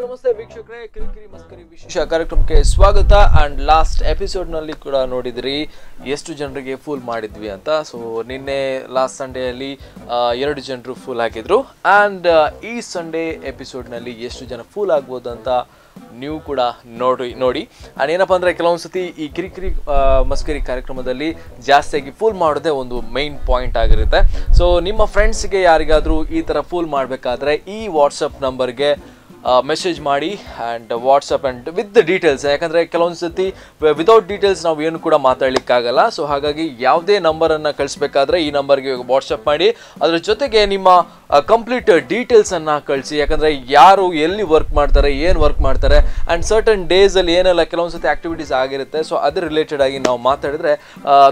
ನಮಸ್ತೆ ವೀಕ್ಷಕರೇ, ಕಿರಿಕಿರಿ ಮಸ್ಕರಿ ವಿಶೇಷ ಕಾರ್ಯಕ್ರಮಕ್ಕೆ ಸ್ವಾಗತ. ಆ್ಯಂಡ್ ಲಾಸ್ಟ್ ಎಪಿಸೋಡ್ನಲ್ಲಿ ಕೂಡ ನೋಡಿದ್ರಿ ಎಷ್ಟು ಜನರಿಗೆ ಫೂಲ್ ಮಾಡಿದ್ವಿ ಅಂತ. ಸೊ ನಿನ್ನೆ ಲಾಸ್ಟ್ ಸಂಡೇಯಲ್ಲಿ 2 ಜನರು ಫೂಲ್ ಆಗಿದ್ರು. ಆ್ಯಂಡ್ ಈ ಸಂಡೇ ಎಪಿಸೋಡ್ನಲ್ಲಿ ಎಷ್ಟು ಜನ ಫೂಲ್ ಆಗ್ಬೋದು ಅಂತ ನೀವು ಕೂಡ ನೋಡಿ ನೋಡಿ. ಆ್ಯಂಡ್ ಏನಪ್ಪ ಅಂದರೆ, ಕೆಲವೊಂದು ಸತಿ ಈ ಕಿರಿಕಿರಿ ಮಸ್ಕರಿ ಕಾರ್ಯಕ್ರಮದಲ್ಲಿ ಜಾಸ್ತಿಯಾಗಿ ಫೂಲ್ ಮಾಡೋದೇ ಒಂದು ಮೇನ್ ಪಾಯಿಂಟ್ ಆಗಿರುತ್ತೆ. ಸೊ ನಿಮ್ಮ ಫ್ರೆಂಡ್ಸ್ಗೆ ಯಾರಿಗಾದರೂ ಈ ಥರ ಫೂಲ್ ಮಾಡಬೇಕಾದ್ರೆ ಈ ವಾಟ್ಸಪ್ ನಂಬರ್ಗೆ ಮೆಸೇಜ್ ಮಾಡಿ and WhatsApp and with the details. ಯಾಕಂದರೆ ಕೆಲವೊಂದು ಸತಿ ವಿದೌಟ್ ಡೀಟೇಲ್ಸ್ ನಾವು ಏನು ಕೂಡ ಮಾತಾಡಲಿಕ್ಕಾಗಲ್ಲ. ಸೊ ಹಾಗಾಗಿ ಯಾವುದೇ ನಂಬರನ್ನು ಕಳಿಸ್ಬೇಕಾದ್ರೆ ಈ ನಂಬರ್ಗೆ ವಾಟ್ಸಪ್ ಮಾಡಿ, ಅದರ ಜೊತೆಗೆ ನಿಮ್ಮ ಕಂಪ್ಲೀಟ್ ಡೀಟೇಲ್ಸನ್ನು ಕಳಿಸಿ. ಯಾಕಂದರೆ ಯಾರು ಎಲ್ಲಿ ವರ್ಕ್ ಮಾಡ್ತಾರೆ, ಏನು ವರ್ಕ್ ಮಾಡ್ತಾರೆ, ಆ್ಯಂಡ್ ಸರ್ಟನ್ ಡೇಸಲ್ಲಿ ಏನೆಲ್ಲ ಕೆಲವೊಂದು ಸತಿ ಆ್ಯಕ್ಟಿವಿಟೀಸ್ ಆಗಿರುತ್ತೆ. ಸೊ ಅದ್ರ ರಿಲೇಟೆಡ್ ಆಗಿ ನಾವು ಮಾತಾಡಿದ್ರೆ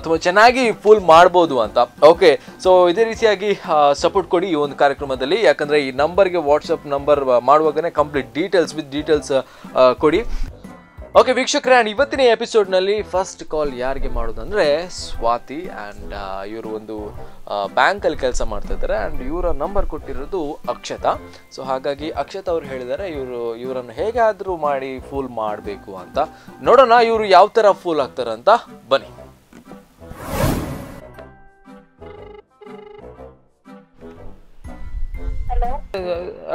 ತುಂಬ ಚೆನ್ನಾಗಿ ಫುಲ್ ಮಾಡ್ಬೋದು ಅಂತ. ಓಕೆ, ಸೊ ಇದೇ ರೀತಿಯಾಗಿ ಸಪೋರ್ಟ್ ಕೊಡಿ ಈ ಒಂದು ಕಾರ್ಯಕ್ರಮದಲ್ಲಿ. ಯಾಕಂದರೆ ಈ ನಂಬರ್ಗೆ ವಾಟ್ಸಪ್ ನಂಬರ್ ಮಾಡುವಾಗಲೇ complete details with details ಕೊಡಿ. ಓಕೆ ವೀಕ್ಷಕರೇ, ಆ್ಯಂಡ್ ಇವತ್ತಿನ ಎಪಿಸೋಡ್ನಲ್ಲಿ ಫಸ್ಟ್ ಕಾಲ್ ಯಾರಿಗೆ ಮಾಡೋದಂದರೆ ಸ್ವಾತಿ. ಆ್ಯಂಡ್ ಇವರು ಒಂದು ಬ್ಯಾಂಕಲ್ಲಿ ಕೆಲಸ ಮಾಡ್ತಾ ಇದ್ದಾರೆ. ಆ್ಯಂಡ್ ಇವರ ನಂಬರ್ ಕೊಟ್ಟಿರೋದು ಅಕ್ಷತಾ. ಸೊ ಹಾಗಾಗಿ ಅಕ್ಷತಾ ಅವರು ಹೇಳಿದ್ದಾರೆ ಇವರನ್ನು ಹೇಗಾದರೂ ಮಾಡಿ ಫೂಲ್ ಮಾಡಬೇಕು ಅಂತ. ನೋಡೋಣ ಇವರು ಯಾವ ಥರ ಫೂಲ್ ಆಗ್ತಾರೆ ಅಂತ. ಬನ್ನಿ.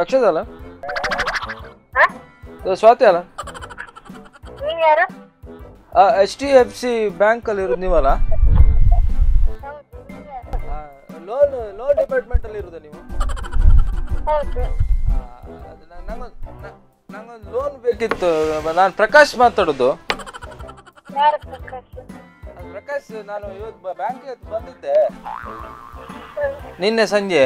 ಅಕ್ಷತಾ ಅಲ್ಲ, ಸ್ವಾತಿ ಅಲ್ಲ, H D F C bank ಅಲ್ಲಿ ಇರೋದು ನೀವಲ್ಲ? Loan loan department ಅಲ್ಲಿ ಇರೋದ ನೀವು? ನಂಗೊಂದು ಲೋನ್ ಬೇಕಿತ್ತು. ನಾನು ಪ್ರಕಾಶ್ ಮಾತಾಡೋದು. ಪ್ರಕಾಶ್, ನಾನು ಇವತ್ತು ಬ್ಯಾಂಕ್ ಬಂದಿದ್ದೆ ನಿನ್ನೆ ಸಂಜೆ.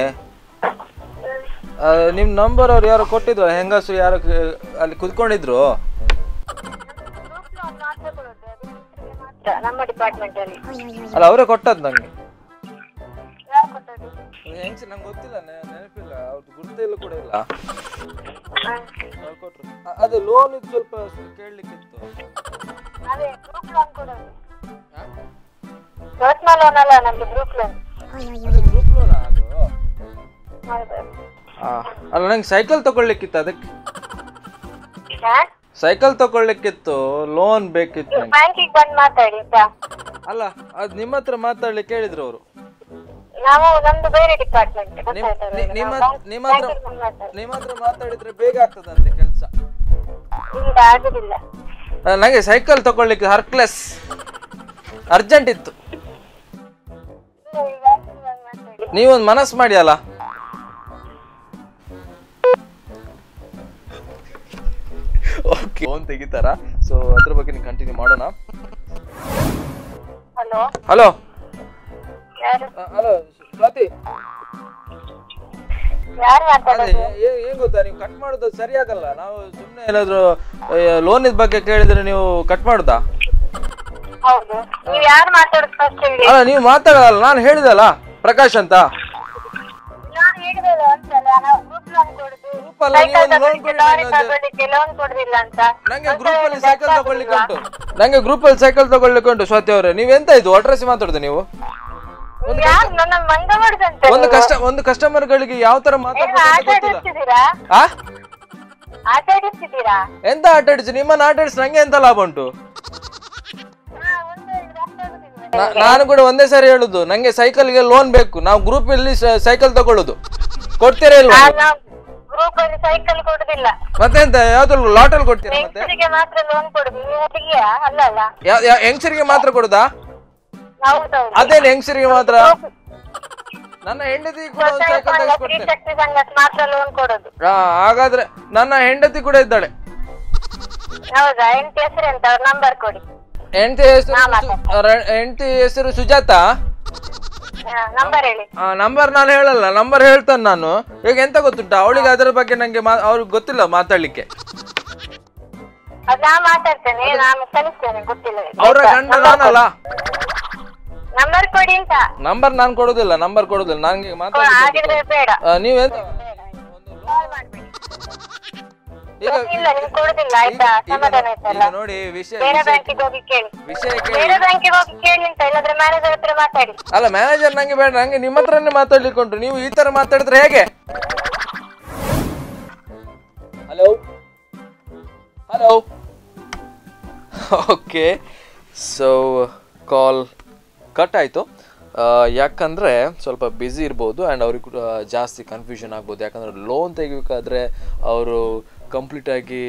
ನಿಮ್ಮ ನಂಬರ್ ಅವ್ರು ಯಾರೋ ಕೊಟ್ಟಿದ್ರು, ಹೆಂಗಸು ಯಾರೋ ಅಲ್ಲಿ ಕುತ್ಕೊಂಡಿದ್ರು. ನಮ್ಮ ಡಿಪಾರ್ಟ್ಮೆಂಟ್ ಅಲ್ಲಿ ಅಲ್ಲ, ಅವರೇ ಕೊಟ್ಟದ್ದು ನಂಗೆ. ಹೆಂಗ್ಸ ನಂಗೆ ಗೊತ್ತಿಲ್ಲ, ನೆನಪಿಲ್ಲ, ಅವ್ರದ್ದು ಗುರುತಿಲ್ಲ ಕೂಡ ಇಲ್ಲ. ಕೊಟ್ರು. ಅದು ಲೋನ್ ಸ್ವಲ್ಪ ಕೇಳಲಿಕ್ಕಿತ್ತು. ಪರ್ಸನಲ್ ಲೋನ್ ಅಲ್ಲ, ನಮ್ದು group loan. Group loan ಅದು? ಅಲ್ಲ, ನಂಗೆ ಸೈಕಲ್ ತಗೊಳ್ಲಿಕ್ಕಿತ್ತು, ಅದಕ್ಕೆ ಸೈಕಲ್ ತಗೊಳ್ಲಿಕ್ಕಿತ್ತು, ಲೋನ್ ಬೇಕಿತ್ತು. ಬ್ಯಾಂಕಿಗೆ ಬಂದು ಮಾತಾಡಿ. ಅಲ್ಲ, ಅದು ನಿಮ್ಮ ಹತ್ರ ಮಾತಾಡ್ಲಿಕ್ಕೆ ಹೇಳಿದ್ರು ಅವರು. ನಾವು ನಮ್ದು ಬೇರೆ ಡಿಪಾರ್ಟ್ಮೆಂಟ್. ನಿಮ್ಮ ಹತ್ರ ಮಾತಾಡಿದ್ರೆ ಬೇಗ ಆಗ್ತದಂತೆ ಕೆಲಸ. ಇಲ್ಲ, ಆಗುದಿಲ್ಲ. ನಂಗೆ ಸೈಕಲ್ ತಗೊಳ್ಲಿಕ್ಕೆ ಹರ್ಕ್ಲೆಸ್ ಅರ್ಜೆಂಟ್ ಇತ್ತು. ನೀವೊಂದು ಮನಸ್ಸು ಮಾಡಿ ಅಲ್ಲ. ಓಕೆ, ಫೋನ್ ತೆಗಿತಾರ. ಸೊ ಅದ್ರ ಬಗ್ಗೆ ನೀವು ಕಂಟಿನ್ಯೂ ಮಾಡೋಣ. Hello hello hello Swathi, ಏನ್ ಗೊತ್ತಾ, ನೀವು ಕಟ್ ಮಾಡೋದು ಸರಿಯಾಗಲ್ಲ. ನಾವು ಸುಮ್ಮನೆ ಏನಾದ್ರು ಲೋನ್ ಬಗ್ಗೆ ಕೇಳಿದ್ರೆ ನೀವು ಕಟ್ ಮಾಡುದಾ? ಅಲ್ಲ, ನೀವು ಮಾತಾಡಲ್ಲ, ನಾನು ಹೇಳಿದಲ್ಲ ಪ್ರಕಾಶ್ ಅಂತ. ನಂಗೆ ಗ್ರೂಪ್ ಅಲ್ಲಿ ಸೈಕಲ್ ತಗೊಳ್ಲಿಕ್ಕೆ ಉಂಟು ಸ್ವಾತಿ ಅವರೇ. ನೀವೆಂತ ಇದು ಅಡ್ರೆಸ್ ಮಾತಾಡುದು ನೀವು? ಒಂದು ಕಸ್ಟಮರ್ ಗಳಿಗೆ ಯಾವ ತರ ಮಾತಾಡ್ತಿದ್ದೀರಾ? ಎಂತ ಆಟ ಆಡಿಸಿ ನಿಮ್ಮನ್ನ ಆಟ ಆಡಿಸಿ ನಂಗೆ ಎಂತ ಲಾಭ ಉಂಟು? ನಾನು ಕೂಡ ಒಂದೇ ಸಾರಿ ಹೇಳುದು, ನಂಗೆ ಸೈಕಲ್ಗೆ ಲೋನ್ ಬೇಕು. ನಾವು ಗ್ರೂಪ್ ಅಲ್ಲಿ ಸೈಕಲ್ ತಗೊಳ್ಳುದು, ಕೊಡ್ತೀರಾ ಇಲ್ವಾ? ಗ್ರೂಪ್ ಅಲ್ಲಿ ಸೈಕಲ್ ಕೊಡುದಿಲ್ಲ. ಮತ್ತೆ ಎಂತ ಯಾವ್ದು ಲಾಟಲ್ ಕೊಡ್ತೀರಾ? ಮತ್ತೆ ಹೆಂಗಸರಿಗೆ ಮಾತ್ರ ಲೋನ್ ಕೊಡುದು. ಅಲ್ಲ ಅಲ್ಲ, ಹೆಂಗಸರಿಗೆ ಮಾತ್ರ ಕೊಡುದಾ? ಅದೇನು ಹೆಂಗಸರಿಗೆ ಮಾತ್ರ? ನನ್ನ ಹೆಂಡತಿ ಕೂಡ ಸೈಕಲ್ ತೆಗೆಸ್ಕೊಡ್ತೇನೆ. ಮಾತ್ರ ಲೋನ್ ಕೊಡುದು. ಹಾಗಾದ್ರೆ ನನ್ನ ಹೆಂಡತಿ ಕೂಡ ಇದ್ದಾಳೆ. ಹೌದಾ? ಹೆಂಡತಿ ಹೆಸರು ಎಂತ? ಅವ್ರ ನಂಬರ್ ಕೊಡಿ. ಹೆಂಡತಿ ಹೆಸರು ಸುಜಾತ. ನಂಬರ್ ಹೇಳಿ. ನಂಬರ್ ನಾನು ಹೇಳಲ್ಲ, ನಂಬರ್ ಹೇಳ್ತಾನೆ ನಾನು. ಈಗ ಎಂತ ಗೊತ್ತುಂಟ, ಅವಳಿಗೆ ಅದರ ಬಗ್ಗೆ ನಂಗೆ ಅವ್ರಿಗೆ ಗೊತ್ತಿಲ್ಲ ಮಾತಾಡ್ಲಿಕ್ಕೆ. ಅವರ ಗಂಡ ನಾನಲ್ಲ. ನಂಬರ್ ಕೊಡಿ ಅಂತ. ನಂಬರ್ ನಾನು ಕೊಡುದಿಲ್ಲ, ನಂಬರ್ ಕೊಡುದಿಲ್ಲ ನಂಗೆ ಮಾತಾಡ್ಲಿಕ್ಕೆ. ನೀವೆಂತ ನೋಡಿ ಅಲ್ಲ, ಮ್ಯಾನೇಜರ್ ನಂಗೆ ಬೇಡ, ನಂಗೆ ನಿಮ್ಮ ಹತ್ರನೇ ಮಾತಾಡ್ಲಿಕ್ಕೆ ಉಂಟು. ನೀವು ಈ ತರ ಮಾತಾಡಿದ್ರೆ ಹೇಗೆ? Hello. Hello, okay, so call cut ಆಯಿತು. ಯಾಕಂದರೆ ಸ್ವಲ್ಪ ಬ್ಯುಸಿ ಇರ್ಬೋದು ಆ್ಯಂಡ್ ಅವ್ರಿಗೆ ಕೂಡ ಜಾಸ್ತಿ ಕನ್ಫ್ಯೂಷನ್ ಆಗ್ಬೋದು. ಯಾಕಂದರೆ ಲೋನ್ ತೆಗಿಬೇಕಾದ್ರೆ ಅವರು ಕಂಪ್ಲೀಟಾಗಿ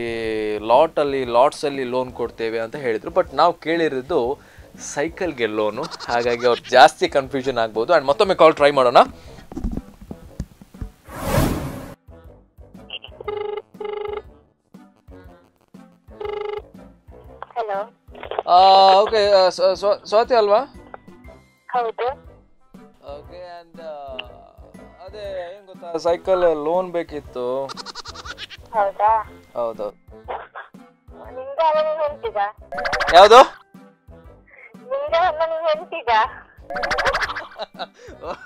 ಲಾಟ್ಸಲ್ಲಿ ಲೋನ್ ಕೊಡ್ತೇವೆ ಅಂತ ಹೇಳಿದರು. ಬಟ್ ನಾವು ಕೇಳಿರೋದು ಸೈಕಲ್ಗೆ ಲೋನು, ಹಾಗಾಗಿ ಅವ್ರು ಜಾಸ್ತಿ ಕನ್ಫ್ಯೂಷನ್ ಆಗ್ಬೋದು. ಆ್ಯಂಡ್ ಮತ್ತೊಮ್ಮೆ ಕಾಲ್ ಟ್ರೈ ಮಾಡೋಣ. ಹಲೋ, ಓಕೆ, ಸ್ವಾತಿ ಅಲ್ವಾ? ಹೌದು. ಓಕೆ, ಆ್ಯಂಡ್ ಅದೇ ಏನು ಗೊತ್ತಾ, ಸೈಕಲ್ ಲೋನ್ ಬೇಕಿತ್ತು. ಹೌದಾ? ಹೌದು. ಯಾವುದು?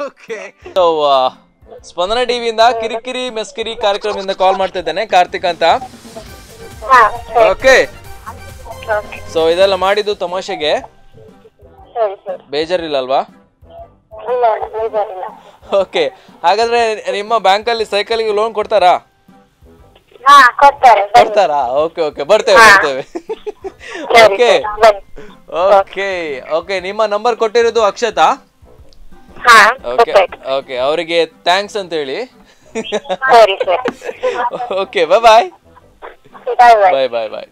ಓಕೆ, ಸೊ ಸ್ಪಂದನ ಟಿವಿಯಿಂದ ಕಿರಿಕಿರಿ ಮೆಸ್ಕಿರಿ ಕಾರ್ಯಕ್ರಮದಿಂದ ಕಾಲ್ ಮಾಡ್ತಾ ಇದ್ದೇನೆ, ಕಾರ್ತಿಕ್ ಅಂತ. ಓಕೆ, ಸೊ ಇದೆಲ್ಲ ಮಾಡಿದ್ದು ತಮಾಷೆಗೆ, ಬೇಜಾರಿಲ್ಲ ಅಲ್ವಾ? ಓಕೆ, ಹಾಗಾದ್ರೆ ನಿಮ್ಮ ಬ್ಯಾಂಕಲ್ಲಿ ಸೈಕಲ್ಗೆ ಲೋನ್ ಕೊಡ್ತಾರಾ? ಕೊಡ್ತಾರಾ? ಓಕೆ ಓಕೆ, ಬರ್ತೇವೆ ಬರ್ತೇವೆ. Okay okay okay, ನಿಮ್ಮ ನಂಬರ್ ಕೊಟ್ಟಿರೋದು ಅಕ್ಷತಾ. ಓಕೆ ಓಕೆ, ಅವರಿಗೆ thanks ಅಂತ ಹೇಳಿ. Okay, bye bye bye bye bye.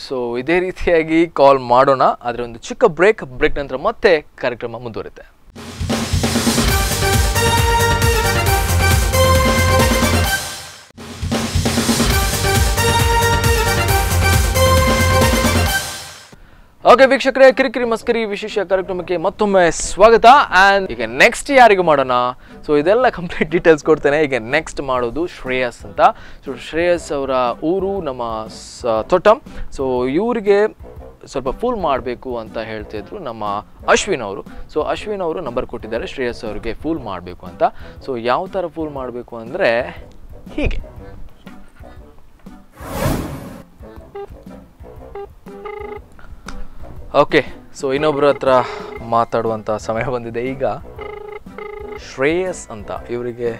So ಇದೇ ರೀತಿಯಾಗಿ ಕಾಲ್ ಮಾಡೋಣ, ಆದರೆ ಒಂದು ಚಿಕ್ಕ ಬ್ರೇಕ್ ನಂತರ ಮತ್ತೆ ಕಾರ್ಯಕ್ರಮ ಮುಂದುವರಿಯುತ್ತೆ. ಓಕೆ ವೀಕ್ಷಕರೇ, ಕಿರಿಕಿರಿ ಮಸ್ಕರಿ ವಿಶೇಷ ಕಾರ್ಯಕ್ರಮಕ್ಕೆ ಮತ್ತೊಮ್ಮೆ ಸ್ವಾಗತ. ಆ್ಯಂಡ್ ಈಗ ನೆಕ್ಸ್ಟ್ ಯಾರಿಗೂ ಮಾಡೋಣ, ಸೊ ಇದೆಲ್ಲ ಕಂಪ್ಲೀಟ್ ಡೀಟೇಲ್ಸ್ ಕೊಡ್ತೇನೆ. ಈಗ ನೆಕ್ಸ್ಟ್ ಮಾಡೋದು ಶ್ರೇಯಸ್ ಅಂತ. ಸೊ ಶ್ರೇಯಸ್ ಅವರ ಊರು ನಮ್ಮ ತೊಟ್ಟಂ. ಸೊ ಇವರಿಗೆ ಸ್ವಲ್ಪ ಫೂಲ್ ಮಾಡಬೇಕು ಅಂತ ಹೇಳ್ತಿದ್ರು ನಮ್ಮ ಅಶ್ವಿನ್ ಅವರು. ಸೊ ಅಶ್ವಿನ್ ಅವರು ನಂಬರ್ ಕೊಟ್ಟಿದ್ದಾರೆ ಶ್ರೇಯಸ್ ಅವ್ರಿಗೆ ಫೂಲ್ ಮಾಡಬೇಕು ಅಂತ. ಸೊ ಯಾವ ಥರ ಫೂಲ್ ಮಾಡಬೇಕು ಅಂದರೆ ಹೀಗೆ. ಓಕೆ, ಸೊ ಇನ್ನೊಬ್ಬರ ಹತ್ರ ಮಾತಾಡುವಂಥ ಸಮಯ ಬಂದಿದೆ ಈಗ. ಶ್ರೇಯಸ್ ಅಂತ ಇವರಿಗೆ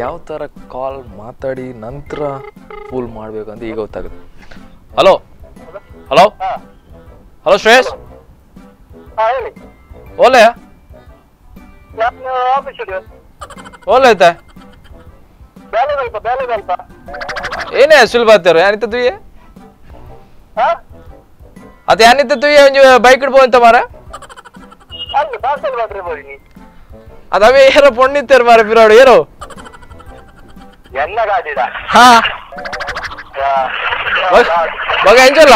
ಯಾವ ಥರ ಕಾಲ್ ಮಾತಾಡಿ ನಂತರ ಫೂಲ್ ಮಾಡಬೇಕು ಅಂತ ಈಗ ಗೊತ್ತಾಗುತ್ತೆ. Hello hello hello Shreyas, ಓಲೆ ಓಲೆ ಆಯ್ತಾ? ಏನೇ ಸುಲಭ ಆಗ್ತಾರ ಯಾನಿತ್ತ ತುಯ್ಯ ಅದು ಯಾನಿತ್ತ ತುಯ್ಯ ಒಂಜಿ ಬೈಕ್ ಇಡ್ಬೋ ಅಂತ ಮಾರ ಅದಾವೆ ಏರೋ ಪೊಣ್ಣಿತ್ತೇರು ಮಾರ ಪಿರಾಡು ಏರೋ ಹಾ ಮಗ ಎಂಜಲ್ಲ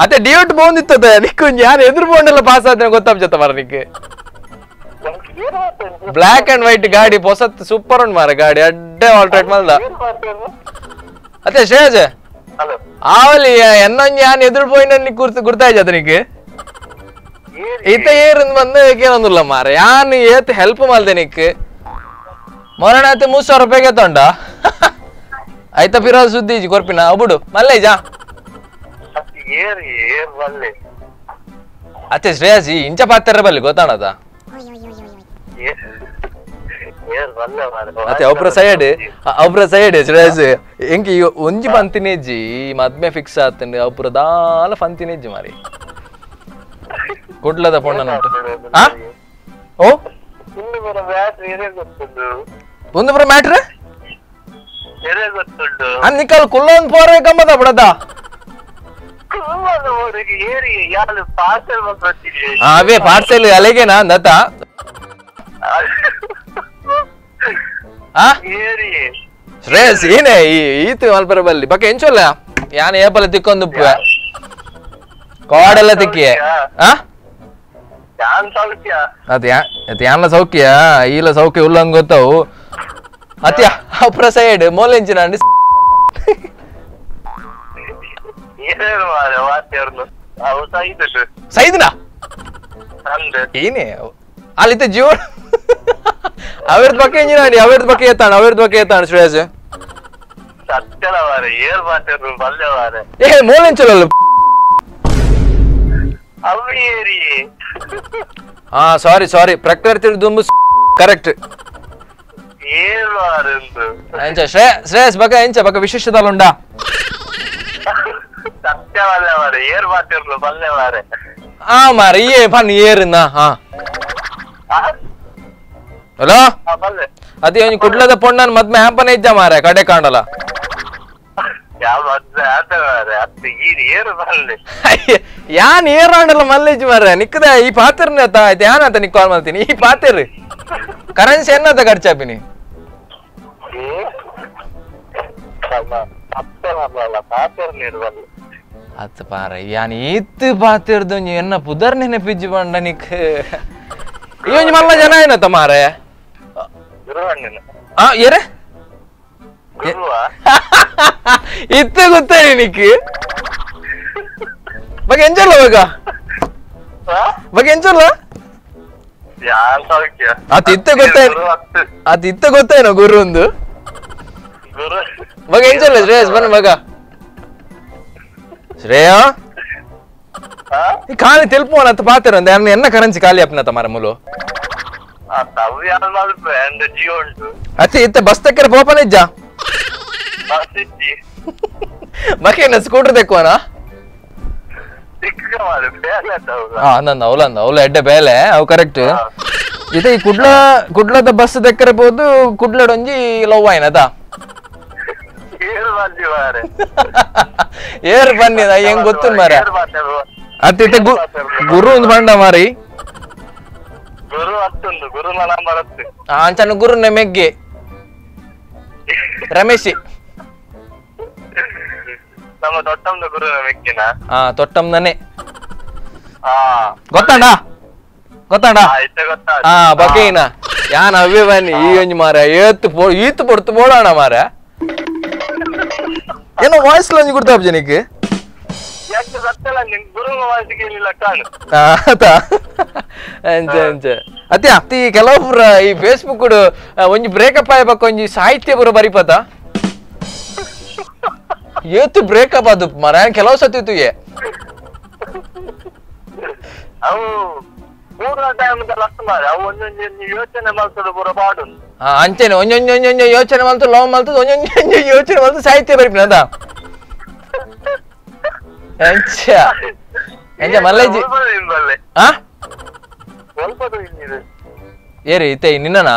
ಅದೇ ಡಿಯೋಟ್ ಬೋಂದಿತ್ತದ ನಿಕ್ಕು ಯಾರು ಎದುರು ಬೋಂಡೆಲ್ಲ ಪಾಸ್ ಆದ್ರೆ ಗೊತ್ತಾಗ್ತ ಮಾರ ನಿಕ್ಕೆ. Black and white ಗಾಡಿ ಹೊಸತ್ ಸೂಪರ್ ಉಂಟು ಮಾರ ಗಾಡಿ ಅಡ್ಡೆ ಆಲ್ಟ್ರೇಟ್ ಮಲ್ದ. ಅದೇ ಶ್ರೇಯಸ್ ಆವಲಿ ಎನ್ನೊಂಜಿ ಯಾನ್ ಎದುರು ಪೋಯಿನ ಗುರ್ತು ಗುರ್ತಾಯ್ತ ನಿಕ್ಕೆ ಈತ ಏರಿಂದ ಬಂದು ಏನೊಂದಿಲ್ಲ ಮಾರ ಯಾನ್ ಏತ್ ಹೆಲ್ಪ್ ಮಲ್ದೆ ನಿಕ್ ಮೊರಣ ಆಯ್ತು 3000 ರೂಪಾಯಿಗೆ ತೊಂಡ ಆಯ್ತಾ ಪಿರೋ ಸುದ್ದಿ ಕೊರ್ಪಿನ ಒಬ್ಬಡು ಮಲ್ಲೇಜಾ ಅತ್ತೆ ಶ್ರೇಯಸ್ ಇಂಚ ಪಾತ್ರ ಬಲ್ಲಿ ಗೊತ್ತಾಣದ ಅತ್ತೆ ಒಬ್ರ ಸೈಡ್ ಒಬ್ರ ಸೈಡ್ ಶ್ರೇಯಸ್ ಎಂಕಿ ಒಂಜಿ ಪಂತಿನೇಜಿ ಮದ್ಮೆ ಫಿಕ್ಸ್ ಆತಂಡು ಒಬ್ರ ದಾಲ ಪಂತಿನೇಜಿ ಮಾರಿ ಕುಡ್ಲದ ಪೊಣ್ಣ ಆ ಓ ಒಂದು ಬರ ಮ್ಯಾಟ್ರ್ ನಿಕ್ಕಲ್ ಕುಲ್ಲೊಂದು ಪೋರೆ ಗಮ್ಮದ ಬಿಡದ ಅವೇ ಪಾರ್ಸೆಲ್ ಅಲೆಗೆನಾ ಅಂದತ ಶ್ರೇಯಸ್ ಏನೇ ಈತು ಮಲ್ಪರ ಬಲ್ಲಿ ಬಕ್ಕೆ ಎಂಚೊಲ್ಲ ಯಾನ್ ಏಪಲ ತಿಕ್ಕೊಂದು ಕಾಡೆಲ್ಲ ತಿಕ್ಕಿಯೇ ಅದ್ ಯಾನ್ಲ ಸೌಖ್ಯ ಈಲ ಸೌಖ್ಯ ಉಲ್ಲಂಗ್ ಗೊತ್ತವು ಅತ್ಯ ಅಪ್ರ ಸೈಡ್ ಮೋಲೆಂಚಿನ ಸೈದ್ನಾ ಏನೇ ಅಲ್ಲಿತ್ತ ಜೀವ ಅವೇರ್ದ ಬಗ್ಗೆ ಇಂಜಿನ ಅವೇರ್ದ ಬಗ್ಗೆ ಏತಾಣ ಅವೇರ್ದ ಬಗ್ಗೆ ಏತಾಣ ಶ್ರೇಯಸ್ ಏ ಮೋಲೆಂಚಲ್ಲ. ಹಾ ಸಾರಿ ಸಾರಿ ಪ್ರಕೃತಿ ದುಂಬು ಕರೆಕ್ಟ್. ಎಂಚ ಶ್ರೇಯಸ್ ಬಗ ಎಂಚ ಬಗ ವಿಶೇಷದಲ್ಲುಂಡಾ? ಆ ಮಾರ ಏ ಪನ್ ಏರುನ ಹಾ ಹಲೋ ಅದೇ ಒಂಜಿ ಕುಡ್ಲದ ಪೊಣ್ಣನ್ ಮದ್ಮೆ ಹ್ಯಾಪನೆ ಇದ್ದ ಮಾರೆ ಕಡೆ ಕಾಣಲ್ಲ. ಯಾನ್ ಏರಾಂಡಲ್ಲ ಮಲ್ಲೇಜ್ ಮಾರ್ರೆ ನಿಕ್ಕದ ಈ ಪಾತ್ರನೇ ಆತ ಆಯ್ತು ಯಾನ್ ಅಂತ ನಿಕ್ ಕಾಲ್ ಮಾಡ್ತೀನಿ ಈ ಪಾತ್ರ ಕರೆನ್ಸಿ ಎನ್ನತ ಖರ್ಚಾಪಿನಿ ಅತ್ತ ಪಾರ ಯಾನ್ ಈತ್ ಪಾತಿರ್ದು ಎನ್ನ ಪುದರ್ ನೆನಪಿಜ್ಜಿ ಬಂಡ ನಿಕ್ ಈ ಒಂಜಿ ಮಲ್ಲ ಜನ ಏನತ್ತ ಮಾರೆ ಆ ಏರೆ ಇತ್ತ ಗೊತ್ತೇ ನಿಕ್ ಬಗೆ ಎಂಚಲ್ಲ ಬಗ ಬಗೆ ಎಂಚಲ್ಲ ಅತ್ ಇತ್ತ ಗೊತ್ತೇನು ಅತ್ ಇತ್ತ ಗೊತ್ತೇನೋ ಗುರು ಒಂದು ಮಗ ಎಂಚಲ್ಲ ಶ್ರೇಯಸ್ ಬನ್ನ ಮಗ ಶ್ರೇಯ ಈ ಖಾಲಿ ತೆಲ್ಪೋಣ ಅಂತ ಪಾತ್ರ ಅಂದೆ ಎನ್ನ ಕರೆನ್ಸಿ ಖಾಲಿ ಅಪ್ನತ ಮಾರ ಮುಲು ಅತ್ತೆ ಇತ್ತ ಬಸ್ ತಕ್ಕರೆ ಪೋಪನ ಇಜ್ಜ ಮಕೇನ ಸ್ಕೂಟರ್ ತೆಕ್ಕೋನ ಹಾ ನಂದ ಅವಲಂದ ಅವಲ ಎಡ್ಡೆ ಬೇಲೆ ಅವು ಕರೆಕ್ಟ್ ಇದು ಈ ಕುಡ್ಲ ಕುಡ್ಲದ ಬಸ್ ತೆಕ್ಕರೆ ಬೋದು ಕುಡ್ಲಡೊಂಜಿ ಲವ್ ಆಯ್ನದ ಏರ್ ಬನ್ನಿ ಹೆಂಗ್ ಗೊತ್ತು ಮಾರ ಅತ್ತಿತ್ತ ಗುರು ಒಂದು ಬಂಡ ಮಾರಿ ಅಂಚನ ಗುರು ಮೆಗ್ಗೆ ರಮೇಶ್ ಹಾ ತೊಟ್ಟಮ್ನೇ ಗೊತ್ತಾಂಡ ಗೊತ್ತಾಂಡ ಹಾ ಬಕೇನ ಯಾನ್ ಅವೇ ಬನ್ನಿ ಈ ಒಂಜಿ ಮಾರ ಏತ್ ಪೋ ಈತ್ ಪೊಡ್ತು ಬೋಡೋಣ ಮಾರ ಏನೋ ವಾಯ್ಸ್ ಲಂಜ್ ಗುರ್ತಾಪ್ ಜನಕ್ಕೆ ಯಾಕೆ ಸತ್ತಲ್ಲ ನಿನ್ ಗುರುನ ವಾಯ್ಸ್ ಕೇಳಿಲ್ಲ ಕಾಣು ಆತ ಅಂಚ ಅಂಚ ಅತ್ತೆ ಅತ್ತಿ ಕೆಲವೊಬ್ರ ಈ ಫೇಸ್ಬುಕ್ ಒಂಜಿ ಬ್ರೇಕಪ್ ಆಯ್ಬೇಕು ಒಂಜಿ ಸಾಹಿತ್ಯ ಬರೋ ಬರಿಪತ ಏತು ಬ್ರೇಕಪ್ ಅದು ಮರ ಕೆಲವು ಸತಿ ತುಯೆ ಅವು ಪೂರ ಟೈಮ್ ಅವು ಒಂದೊಂದು ಯೋಚನೆ ಮಾಡ್ತದೆ ಪೂರ ಪಾಡು ಅಂಚೆನೆ ಒಂಜೊಂಜೊಂಜೊಂಜೊ ಯೋಚನೆ ಮಾಡ್ತು ಲವ್ ಮಾಡ್ತದೆ ಒಂಜೊಂಜೊಂಜೊ ಯೋಚನೆ ಮಾಡ್ತು ಸಾಹಿತ್ಯ ಬರಿಪಿನ ಅದ ಅಂಚ ಅಂಚ ಮಲ್ಲೇಜಿ ಆ ಏರಿ ಇತ್ತೆ ನಿನ್ನನಾ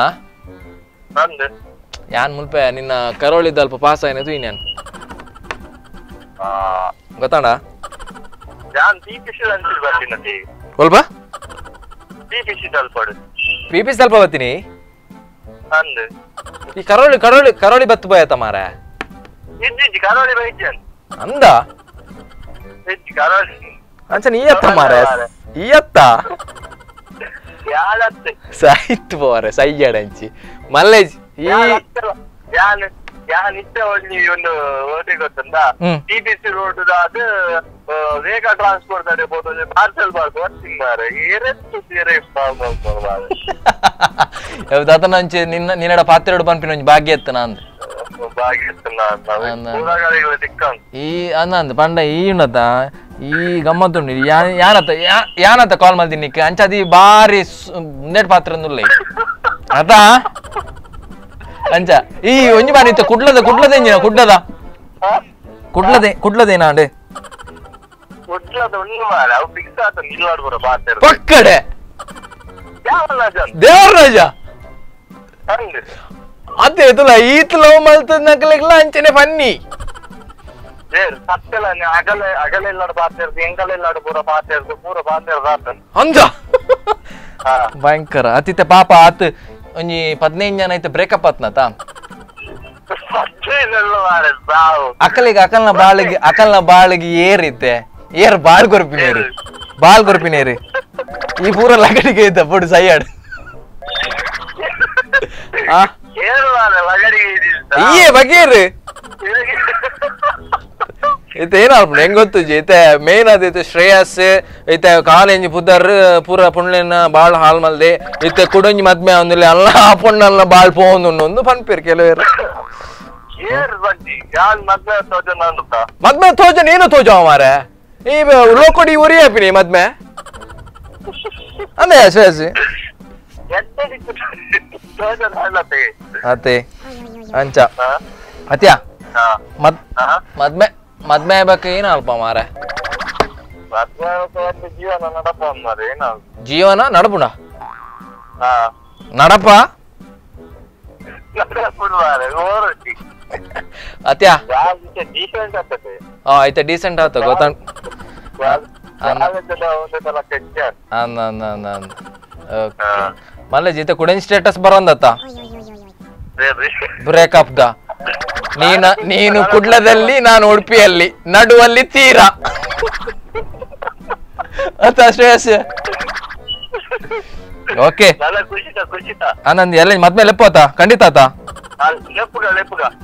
ಯಾನ್ ಮುಲ್ಪೆ ನಿನ್ನ ಕರೋಳಿದ್ದ ಅಲ್ಪ ಪಾಸ್ ಆಯ್ನದು ಇನ್ನೇನು ಗೊತ್ತಾಣ ಸ್ವಲ್ಪ ಪಿ ಪಿ ಸ್ವಲ್ಪ ಬರ್ತೀನಿ ಈ ಕರೋಳಿ ಕರೋಳಿ ಕರೋಳಿ ಬತ್ತು ಬೋಯತ ಮಾರ ಅಂದ ಅಂಚನ ಈ ಅತ್ತ ಮಾರ ಈ ಅತ್ತ ಸಾಯ್ತು ಪೋರೆ ಸೈಯಡಂಚಿ ಮಲ್ಲೇಜ್ ಈ ಒಂದು ಟಿಪಿಸಿ ರೋಡ್ ಅದು ವೇಗ ಟ್ರಾನ್ಸ್ಪೋರ್ಟ್ ಪಾರ್ಸೆಲ್ ದಾತನಂಚೆ ನಿನ್ನ ನಿನ್ನಡ ಪಾತ್ರೆಡು ಪನ್ಪಿನ ಒಂಜಿ ಭಾಗ್ಯ ಎತ್ತನ ಅಂದ್ ಈ ಅಂದ ಪಂಡ ಈ ಉಂಡತ ಈ ಗಮ್ಮತ್ತುಂಡು ಯಾನತ್ತ ಯಾನತ್ತ ಕಾಲ್ ಮಲ್ದಿನಿಕ್ ಅಂಚ ಅದಿ ಬಾರಿ ನೆಟ್ ಪಾತ್ರ ಉಲ್ಲ ಅದ ಅಂಚ ಈ ಒಂಜಿ ಬಾರಿ ಇತ್ತ ಕುಡ್ಲದ ಕುಡ್ಲದ ಎಂಜಿನ ಕುಡ್ಲದ ಕುಡ್ಲದೆ ಕುಡ್ಲದೇನಾಂಡ್ ಪಕ್ಕಡೆ ದೇವರಾಜ ಅದೇ ತುಲ ಈತ್ ಲವ್ ಮಲ್ತದ ನಕಲೆಗ್ಲ ಅಂಚನೆ ಫನ್ನಿ ಅಂಜ ಭಯಂಕರ ಅತಿತೆ ಪಾಪ ಆತ್ ಒಂಜಿ 15 ಜನ ಐತೆ ಬ್ರೇಕಪ್ ಆತ್ನತ ಅಕಲಿಗೆ ಅಕಲ್ನ ಬಾಳಿಗೆ ಅಕಲ್ನ ಬಾಳಿಗೆ ಏರಿತ್ತೆ ಏರ್ ಬಾಳ್ ಕೊರ್ಪಿನೇರು ಬಾಳ್ ಕೊರ್ಪಿನೇರು ಈ ಪೂರ ಲಗಡಿಗೆ ಇದ್ದ ಪುಡು ಸೈಯಾಡ್ ಈ ಬಗೇರು ಇತ್ತೆ ಏನಾಲ್ಪುಂಡು ಹೆಂಗ್ ಗೊತ್ತುಜಿ ಇತ್ತೆ ಮೇನ್ ಅದು ಶ್ರೇಯಸ್ ಇತ್ತೆ ಕಾಲೇಜ್ ಪುದರ್ ಪೂರ ಪುಣ್ಲೆನ ಬಾಳ್ ಹಾಲ್ ಮಲ್ದೆ ಇತ್ತೆ ಕುಡೊಂಜಿ ಮದ್ಮೆ ಆವೊಂದಿಲ್ಲ ಅಲ್ಲ ಆ ಪೊಣ್ಣಲ್ಲ ಬಾಳ್ ಪೋವೊಂದುಂಡು ಒಂದು ಪನ್ಪೇರು ಕೆಲವೇರು ಮದ್ಮೆ ತೋಜ ನೀನು ತೋಜ ಮಾರೆ ಈ ಲೋಕೋಡಿ ಉರಿ ಹಾಪಿನಿ ಮದ್ಮೆ ಅಂದೆ ಶ್ರೇಯಸ್ ಅತ್ತೆ ಅಂಚ ಅತ್ಯಾ ಮದ್ಮೆ ಮದ್ಮೆ ಆಗ್ಬೇಕು ಏನ ಅಲ್ಪ ಮಾರ ಜೀವನ ನಡಪುಣ ನಡಪ ಅತ್ಯಾ ಆಯ್ತಾ ಡೀಸೆಂಟ್ ಆತ ಗೊತ್ತ ಮಲ್ಲ ಜೀತ ಕುಡೆನ್ ಸ್ಟೇಟಸ್ ಬರೋಂದತ್ತ ಬ್ರೇಕಪ್ the ನೀನು ಕುಡ್ಲದಲ್ಲಿ ನಾನು ಉಡುಪಿಯಲ್ಲಿ ನಡುವಲ್ಲಿ ತೀರಾ ಅತ್ತ ಶ್ರೇಯಸ್ ಓಕೆ ಆನಂದ್ ಎಲ್ಲ ಮದ್ಮೆ ಲೆಪ್ಪು ಆತ ಖಂಡಿತ ಆತ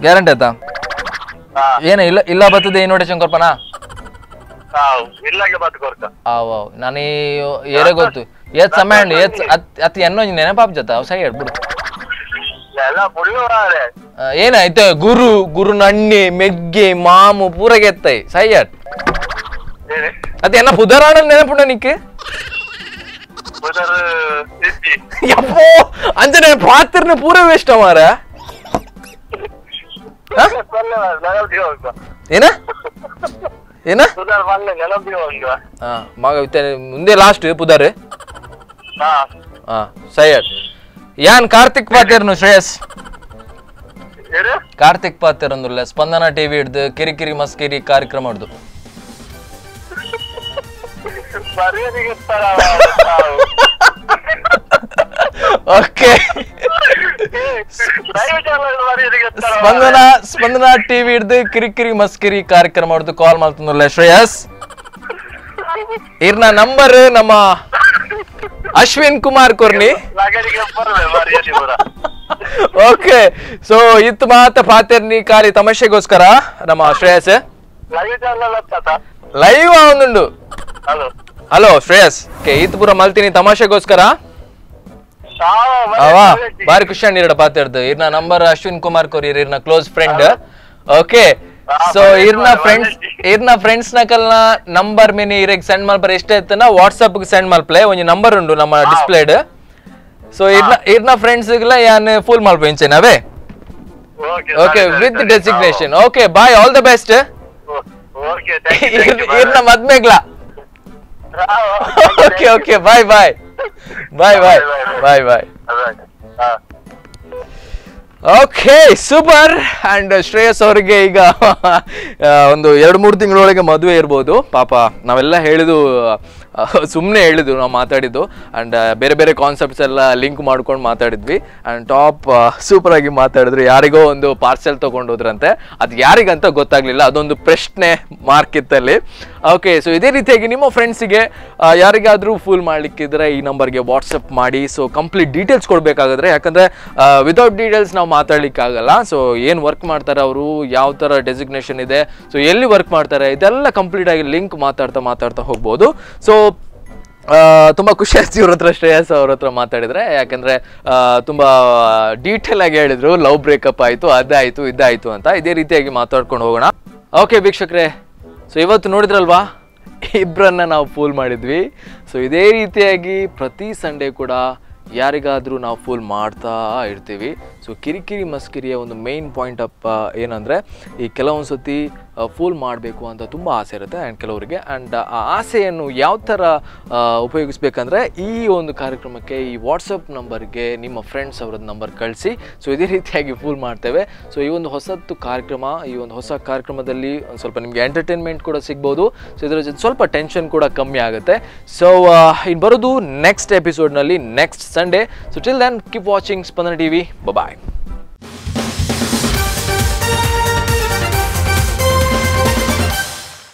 ಗ್ಯಾರಂಟಿ ಆತ ಏನ ಇಲ್ಲ ಇಲ್ಲ ಬರ್ತದೆ ಇನ್ವಿಟೇಷನ್ ಕೊರ್ಪನಾ ನಾನು ಏರೇ ಗೊತ್ತು ಏತ್ ಸಮಯ ಉಂಡು ಏತ್ ಅತ್ ಎನ್ನೊಂಜಿ ನೆನಪಾಪ್ ಜೊತೆ ಅವು ಸೈ ಬಿಡು ಏನಾಯ್ತು ಗುರು ಗುರು ನಣ್ಣೆ ಮೆಗ್ಗೆ ಮಾಮು ಪೂರ ಗೆತ್ತೈ ಸೈ ಅದ್ ಎನ್ನ ಪುದರಾಣ ನೆನಪುಂಡ ನಿಕ್ ಯಪ್ಪೋ ಅಂಜನೆ ಪಾತ್ರನ ಪೂರ ವೇಸ್ಟ್ ಮಾರ ಏನ ಏನ ಮಗ ಮುಂದೆ ಲಾಸ್ಟ್ ಪುದರ್ ಸೈಯದ್ ಯಾನ್ ಕಾರ್ತಿಕ್ ಪಾತೇರ್ನು ಶ್ರೇಯಸ್ ಕಾರ್ತಿಕ್ ಪಾತೇರ್ ಅಂದುಲ್ಲ ಸ್ಪಂದನ ಟಿವಿ ಹಿಡ್ದು ಕಿರಿಕಿರಿ ಮಸ್ಕಿರಿ ಕಾರ್ಯಕ್ರಮ ಹಿಡ್ದು ಓಕೆ ಸ್ಪಂದನ ಸ್ಪಂದನ ಟಿವಿ ಹಿಡ್ದು ಕಿರಿಕಿರಿ ಮಸ್ಕಿರಿ ಕಾರ್ಯಕ್ರಮ ಹಿಡ್ದು ಕಾಲ್ ಮಾಡ್ತಂದಲ್ಲ ಶ್ರೇಯಸ್ ಇರ್ನ ನಂಬರ್ ನಮ್ಮ ಅಶ್ವಿನ್ ಕುಮಾರ್ ಕೊರ್ನಿ. Okay, so ಇತ್ತು ಮಾತ ಪಾತೆರ್ನಿ ಖಾಲಿ ತಮಾಷೆಗೋಸ್ಕರ ನಮ್ಮ ಶ್ರೇಯಸ್ ಲೈವ್ ಒಂದುಂಡು. Hello hello Shreyas, okay ಇತ್ತು ಪೂರ ಮಲ್ತೀನಿ ತಮಾಷೆಗೋಸ್ಕರ. ಅವಾ ಬಾರಿ ಖುಷಿ ಇರಡ ಪಾತೆರ್ದು. ಇರ್ನ ನಂಬರ್ ಅಶ್ವಿನ್ ಕುಮಾರ್ ಕೋರಿ, ಇರ್ನ close friend. Okay, so ಇರ್ನ ಫ್ರೆಂಡ್ಸ್, ಇರ್ನ ಫ್ರೆಂಡ್ಸ್ ನಕಲ್ನ ನಂಬರ್ ಮಿನಿ ಇರೆಗ್ ಸೆಂಡ್ ಮಲ್ಪರೆ ಇಷ್ಟ ಇತ್ತನ ವಾಟ್ಸ್ಆಪ್ ಸೆಂಡ್ ಮಲ್ಪ್ಲೆ ಒಂಜಿ ನಂಬರ್ ಉಂಡು ನಮ್ಮ ಡಿಸ್ಪ್ಲೇಡ್. ಸೊ ಇರ್ನ ಇರ್ನ ಫ್ರೆಂಡ್ಸ್ ಗಳ ಯಾನ್ full ಮಲ್ಪ ಇಂಚೆನವೇ. Okay with designation. Okay bye, all the best. Okay thank you. ಇರ್ನ ಮದ್ಮೆಗ್ಲ. Okay okay bye bye bye bye bye bye. Okay super. And Shreyas ಅವರಿಗೆ ಈಗ ಒಂದು 2-3 ತಿಂಗಳೊಳಗೆ ಮದುವೆ ಇರ್ಬೋದು. ಪಾಪ ನಾವೆಲ್ಲ ಹೇಳಿದು ಸುಮ್ಮನೆ ಹೇಳಿದ್ದು, ನಾವು ಮಾತಾಡಿದ್ದು. ಆ್ಯಂಡ್ ಬೇರೆ ಬೇರೆ ಕಾನ್ಸೆಪ್ಟ್ಸ್ ಎಲ್ಲ ಲಿಂಕ್ ಮಾಡ್ಕೊಂಡು ಮಾತಾಡಿದ್ವಿ. ಆ್ಯಂಡ್ ಟಾಪ್ ಸೂಪರಾಗಿ ಮಾತಾಡಿದ್ರು. ಯಾರಿಗೋ ಒಂದು ಪಾರ್ಸೆಲ್ ತೊಗೊಂಡೋದ್ರಂತೆ, ಅದು ಯಾರಿಗಂತ ಗೊತ್ತಾಗಲಿಲ್ಲ, ಅದೊಂದು ಪ್ರಶ್ನೆ ಮಾರ್ಕ್ ಇತ್ತಲ್ಲಿ. ಓಕೆ, ಸೊ ಇದೇ ರೀತಿಯಾಗಿ ನಿಮ್ಮ ಫ್ರೆಂಡ್ಸಿಗೆ ಯಾರಿಗಾದರೂ ಫೂಲ್ ಮಾಡಲಿಕ್ಕಿದ್ರೆ ಈ ನಂಬರ್ಗೆ ವಾಟ್ಸಪ್ ಮಾಡಿ. So complete details ಕೊಡಬೇಕಾಗಿದ್ರೆ, ಯಾಕಂದರೆ ವಿತೌಟ್ ಡೀಟೇಲ್ಸ್ ನಾವು ಮಾತಾಡಲಿಕ್ಕಾಗಲ್ಲ. ಸೊ ಏನು ವರ್ಕ್ ಮಾಡ್ತಾರೆ ಅವರು, ಯಾವ ಥರ ಡೆಸಿಗ್ನೇಷನ್ ಇದೆ, ಸೊ ಎಲ್ಲಿ ವರ್ಕ್ ಮಾಡ್ತಾರೆ, ಇದೆಲ್ಲ ಕಂಪ್ಲೀಟಾಗಿ ಲಿಂಕ್ ಮಾತಾಡ್ತಾ ಮಾತಾಡ್ತಾ ಹೋಗ್ಬೋದು. ಸೊ ತುಂಬ ಖುಷಿ ಆಯ್ತು ಇವ್ರ ಹತ್ರ, ಶ್ರೇಯಸ್ ಅವ್ರ ಹತ್ರ ಮಾತಾಡಿದರೆ. ಯಾಕಂದರೆ ತುಂಬ ಡೀಟೇಲ್ ಆಗಿ ಹೇಳಿದರು, ಲವ್ ಬ್ರೇಕಪ್ ಆಯಿತು, ಅದಾಯಿತು, ಇದಾಯಿತು ಅಂತ. ಇದೇ ರೀತಿಯಾಗಿ ಮಾತಾಡ್ಕೊಂಡು ಹೋಗೋಣ. ಓಕೆ ವೀಕ್ಷಕರೇ, ಸೊ ಇವತ್ತು ನೋಡಿದ್ರಲ್ವಾ, ಇಬ್ಬರನ್ನ ನಾವು ಫೂಲ್ ಮಾಡಿದ್ವಿ. ಸೊ ಇದೇ ರೀತಿಯಾಗಿ ಪ್ರತಿ ಸಂಡೇ ಕೂಡ ಯಾರಿಗಾದರೂ ನಾವು ಫೂಲ್ ಮಾಡ್ತಾ ಇರ್ತೀವಿ. ಸೊ ಕಿರಿಕಿರಿ ಮಸ್ಕಿರಿಯ ಒಂದು main point up ಏನಂದರೆ, ಈ ಕೆಲವೊಂದು ಸತಿ ಫೂಲ್ ಮಾಡಬೇಕು ಅಂತ ತುಂಬ ಆಸೆ ಇರುತ್ತೆ ಆ್ಯಂಡ್ ಕೆಲವರಿಗೆ. ಆ್ಯಂಡ್ ಆ ಆಸೆಯನ್ನು ಯಾವ ಥರ ಉಪಯೋಗಿಸ್ಬೇಕಂದ್ರೆ, ಈ ಒಂದು ಕಾರ್ಯಕ್ರಮಕ್ಕೆ ಈ ವಾಟ್ಸಪ್ ನಂಬರ್ಗೆ ನಿಮ್ಮ ಫ್ರೆಂಡ್ಸ್ ಅವರದ್ದು ನಂಬರ್ ಕಳಿಸಿ. ಸೊ ಇದೇ ರೀತಿಯಾಗಿ ಫೂಲ್ ಮಾಡ್ತೇವೆ. ಸೊ ಈ ಒಂದು ಹೊಸತ್ತು ಕಾರ್ಯಕ್ರಮ, ಈ ಒಂದು ಹೊಸ ಕಾರ್ಯಕ್ರಮದಲ್ಲಿ ಒಂದು ಸ್ವಲ್ಪ ನಿಮಗೆ ಎಂಟರ್ಟೈನ್ಮೆಂಟ್ ಕೂಡ ಸಿಗ್ಬೋದು. ಸೊ ಇದರ ಜೊತೆ ಸ್ವಲ್ಪ ಟೆನ್ಷನ್ ಕೂಡ ಕಮ್ಮಿ ಆಗುತ್ತೆ. ಸೊ ಇನ್ನು ಬರೋದು next ಎಪಿಸೋಡ್ನಲ್ಲಿ, next Sunday. So till then keep watching Spandana TV. Bye.